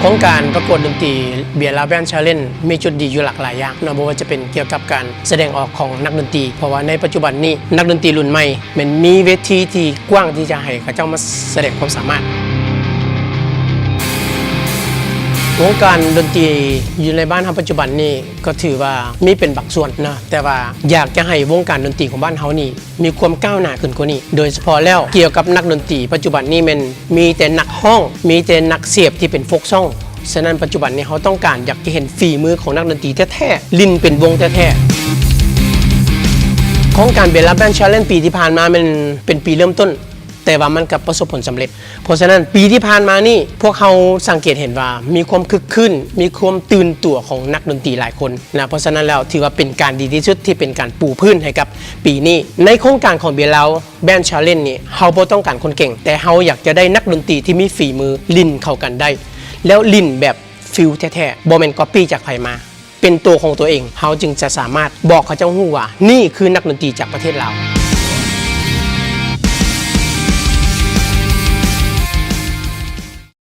ໂຄງການປະກວດດົນຕີ Beer Laos Band Challenge ມີຈຸດດີຢູ່ຫຼາກຫຼາຍຢ່າງເນາະ, ບໍ່ວ່າຈະເປັນກ່ຽວກັບການສະແດງອອກຂອງນັກດົນຕີ, ເພາະວ່າໃນປັດຈຸບັນນີ້ ນັກດົນຕີລຸ້ນໃໝ່ແມ່ນມີເວທີທີ່ກວ້າງທີ່ຈະໃຫ້ເຂົາເຈົ້າມາສະແດງຄວາມສາມາດ. ວົງການດົນຕີຢູ່ໃນບ້ານເຮົາປັດຈຸບັນນີ້ ກໍຖືວ່າມີເປັນບາງສ່ວນເນາະ, ແຕ່ວ່າຢາກຈະໃຫ້ວົງການດົນຕີຂອງບ້ານເຮົານີ້ ມີຄວາມກ້າວໜ້າຂຶ້ນກວ່ານີ້, ໂດຍສະເພາະແລ້ວກ່ຽວກັບນັກດົນຕີປັດຈຸບັນນີ້ແມ່ນມີແຕ່ນັກຮ້ອງ, ມີແຕ່ນັກເສບທີ່ເປັນໂຟກຊອງ. ສະນັ້ນປັດຈຸບັນນີ້ເຮົາຕ້ອງການຢາກຈະເຫັນຝີມືຂອງນັກດົນຕີແທ້ໆ, ຫຼິ້ນເປັນວົງແທ້ໆ. ໂຄງການ Beer Laos Band Challenge ປີທີ່ຜ່ານມາແມ່ນເປັນປີເລີ່ມຕົ້ນ, ແຕ່ວ່າມັນກໍປະສົບຜົນສຳເລັດ. ເພາະສະນັ້ນປີທີ່ຜ່ານມານີ້ ພວກເຮົາສັງເກດເຫັນວ່າມີຄວາມຄຶກຄື້ນ, ມີຄວາມຕື່ນຕົວຂອງນັກດົນຕີຫຼາຍຄົນນະ, ເພາະສະນັ້ນແລ້ວຖືວ່າເປັນການດີທີ່ສຸດທີ່ເປັນການປູພື້ນໃຫ້ກັບ ປີນີ້ໃນໂຄງການຂອງ Beer Laos Band Challenge ນີ້ ເຮົາບໍ່ຕ້ອງການຄົນເກັ່ງ, ແຕ່ເຮົາຢາກຈະໄດ້ນັກດົນຕີທີ່ມີຝີມືຫຼິ້ນເຂົ້າກັນໄດ້ ແລ້ວຫຼິ້ນແບບຟີລແທ້ໆ, ບໍ່ແມ່ນກັອບປີ້ຈາກໃຜມາ, ເປັນຕົວຂອງຕົວເອງ, ເຮົາຈຶ່ງຈະສາມາດບອກເຂົາເຈົ້າຮູ້ວ່າ ນີ້ຄືນັກດົນຕີຈາກປະເທດລາວ.